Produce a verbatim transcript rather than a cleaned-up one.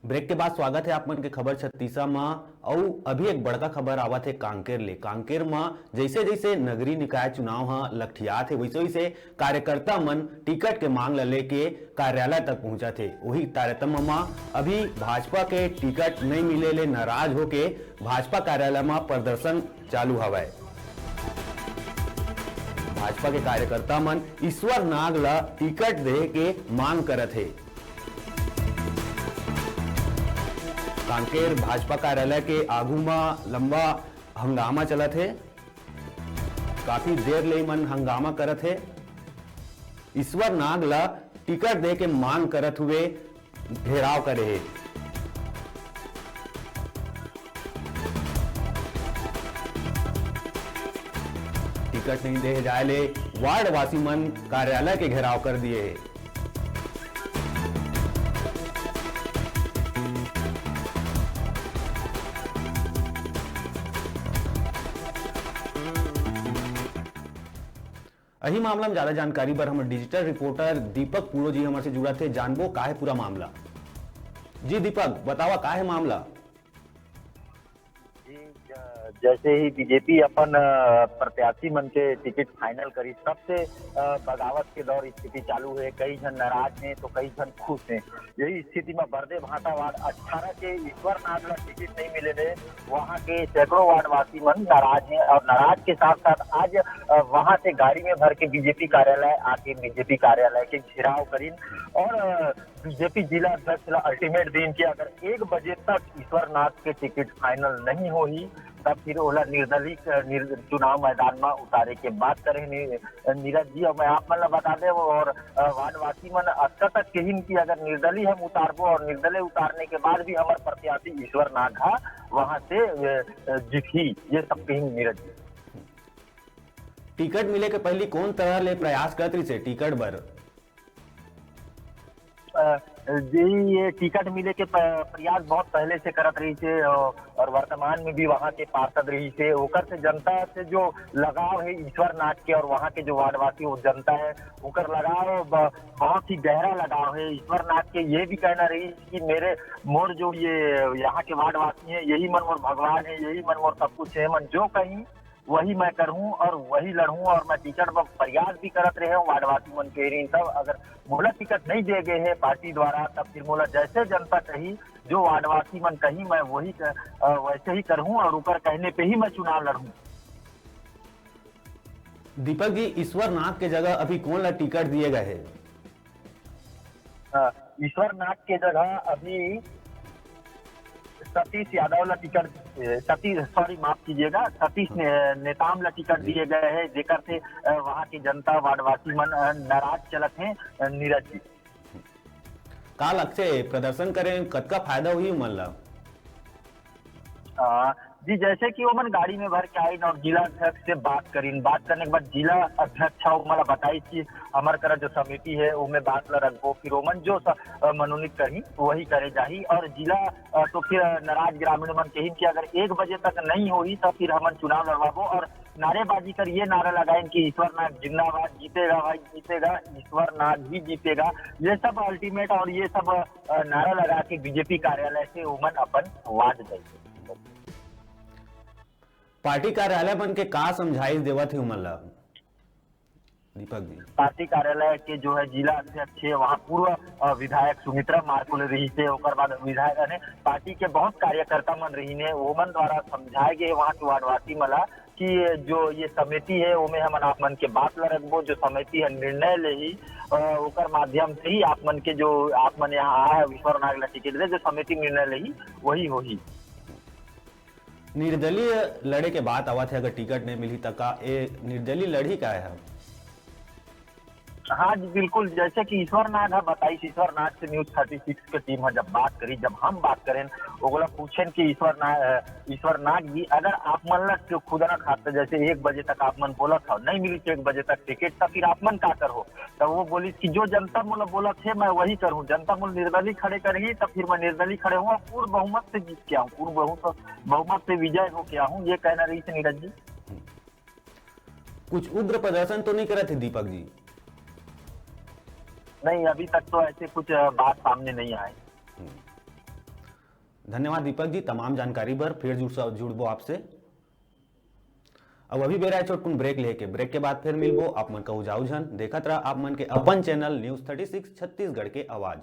Break के बाद स्वागत है आप मन के खबर छत्तीसा म। अउ अभी एक बड़का खबर आवत है कांकेर ले। कांकेर म जैसे जैसे नगरीय निकाय चुनाव ह लकठियात है, वैसे वैसे कार्यकर्ता मन टिकट के मांग ल लेके कार्यालय तक पहुंचत है। वही तारतम्य म अभी भाजपा के टिकट नहीं मिले ले नाराज होके भाजपा कार्यालय म प्रदर्शन चालू हवय। भाजपा के कार्यकर्ता मन ईश्वर नाग ल टिकट दे के मांग करत हे। कांकेर भाजपा कार्यालय के आगू म लंबा हंगामा चलत हे। काफी देर ले मन हंगामा करत हे। ईश्वर नाग ल टिकट दे के मांग करत हुए घेराव करे हे। टिकट नहीं दे जाए ले वार्ड वासी मन कार्यालय के घेराव कर दिए हे। अही मामला में ज्यादा जानकारी बर हमर डिजिटल रिपोर्टर दीपक पूरो जी हमर से जुड़त हे। जानबो का हे पूरा मामला। जी दीपक, बतावा का हे मामला। जी, ज-, जैसे ही बीजेपी अपन, अ, प्रत्याशी मन के टिकट फाइनल करी, तब से, अ, बगावत के दौर स्थिति चालू है। कई झन नाराज हैं तो कई झन खुश हैं। यही स्थिति में बरदे भाटा वार्ड अठारह के ईश्वर नाग ला टिकट नहीं मिले ले वहाँ के सैकड़ों वार्ड वासी मन नाराज हैं और नाराज के साथ साथ आज, अ, वहाँ से गाड़ी में भर के बीजेपी कार्यालय आके बीजेपी कार्यालय के घेराव करीन और, अ, बीजेपी जिला अध्यक्ष ला अल्टीमेट दीन कि अगर एक बजे तक ईश्वर नाथ के टिकट फाइनल नहीं होही, तब फिर ओला निर्दलीय, अ, निर-, चुनाव मैदान में उतारे के बात करे नि-, नीरज जी। और मैं आप मन ला बता दें और, अ, वार्डवासी मन अतका तक कहिन कि अगर निर्दलीय हम उतारबो और निर्दलीय उतारने के बाद भी हमार प्रत्याशी ईश्वर नाग हा वहां से, अ, अ, जीतही, ये सब कहिन नीरज जी। टिकट मिले के पहली कौन तरह ले प्रयास करत रहिस हे टिकट बर? अ, जी, ये टिकट मिले के प-, प्रयास बहुत पहले से करत रहिस हे और, और वर्तमान में भी वहाँ के पार्षद रहिस हे। ओकर से जनता से जो लगाव है ईश्वर नाथ के और वहाँ के जो वार्डवासी वो जनता है, ओकर लगाव ब-, बहुत ही गहरा लगाव है। ईश्वर नाथ के ये भी कहना रहिस कि मेरे, मोर जो ये यहाँ के वार्डवासी हैं, यही मन मोर भगवान है, यही मन मोर सब कुछ है, मन जो कहीं वही मैं करहूं और वही लड़हूं और मैं टिकट बर प्रयास भी करत रहे हूं। वार्डवासी मन के ऋण तब अगर मोला टिकट नहीं दिए गए है पार्टी द्वारा, तब फिर मोला जैसे जनता कही, जो वार्डवासी मन कही, मैं वही क-, अ, वैसे ही करहूं और ऊपर कहने पे ही मैं चुनाव लड़हूं। दीपक जी, ईश्वर नाथ के जगह अभी कौन ला टिकट दिए गए है? अ, ईश्वर नाथ के जगह अभी सतीश यादव ला टिकट, ए, सतीश, सॉरी, माफ कीजिएगा, सतीश ने-, नेताम ला टिकट दिए गए हैं, जेकर से, अ, वहाँ के जनता, वार्डवासी मन, अ, नाराज चलत हैं, अ, नीरज जी। का लगथे, प्रदर्शन करे कतका फायदा होही उमन ला? अ, जी, जैसे कि ओमन गाड़ी में भर के आइन और जिला अध्यक्ष से बात करीन, बात करने के बाद जिला अध्यक्ष ह ओमन ला बताइस कि हमर करा जो समिति है, ओमे बात ला रखबो, फिर ओमन जो स-, अ, मनोनीत करही, वही करे जाही। और जिला, अ, तो फिर नाराज ग्रामीण मन कहिन कि अगर एक बजे तक नहीं होही, तो फिर हमन चुनाव लड़वाबो। और नारेबाजी कर ये नारा लगाइन कि ईश्वर नाथ जिंदाबाद, जीतेगा भाई जीतेगा, ईश्वर नाथ ही जीतेगा। ये सब अल्टीमेट और ये सब, अ, नारा लगा के बीजेपी कार्यालय से ओमन अपन वाद दे। पार्टी कार्यालय मन के का समझाइश देवत हे उमन ला, दीपक जी? पार्टी कार्यालय के जो है जिला अध्यक्ष है, वहाँ पूर्व, अ, विधायक सुमित्रा मार्कुले रहिस हे, ओकर बाद विधायक ने पार्टी के बहुत कार्यकर्ता मन रहिन हे, ओमन द्वारा समझाए गए वहाँ के वार्डवासी मन ला कि जो ये समिति है, ओमे हमन आप मन के बात ला रखबो, जो समिति है निर्णय लेही, अ, ओकर माध्यम से ही आप मन के जो, आप मन यहाँ आए, ईश्वर नाग ला टिकट दे, जो समिति निर्णय लेही, वही होही। निर्दलीय लड़े के बात आवत है, अगर टिकट नहीं मिली त का ए निर्दलीय लड़ही का है? हाँ जी, बिल्कुल, जैसे कि ईश्वर नाग ह बताइस, ईश्वर नाग से न्यूज़ थर्टी सिक्स के टीम ह जब बात करी, जब हम बात करेन, ओला पूछेन कि ईश्वर ना-, अ, ईश्वर नाग जी, अगर आप मन ला क्यों खुद ना खाते, जैसे एक बजे तक आप मन बोलत हव, नहीं मिली तो एक बजे तक टिकट, त फिर आप मन का करहो? तब वो बोलिस कि जो जनता मोला बोलत हे, मैं वही करहूँ। जनता मोला निर्दलीय खड़े करही, तब फिर मैं निर्दलीय खड़े हूँ और पूर्ण बहुमत से जीत के आऊँ, पूर्ण बहुमत, बहुमत से विजय होके आहूँ, ये कहना रहिस नीरज जी। कुछ उग्र प्रदर्शन तो नहीं करत हे दीपक जी? नहीं, अभी तक तो ऐसे कुछ, अ, बात सामने नहीं आए। हम्म। धन्यवाद दीपक जी, तमाम जानकारी बर। फिर जुड़ जुड़बो आपसे। अब अभी बेरा है छोटकुन ब्रेक लेके, ब्रेक के बाद फिर मिलबो। आप मन कहू जाऊ झन, देखत रहा आप मन के अपन channel news thirty six Chhattisgarh के आवाज।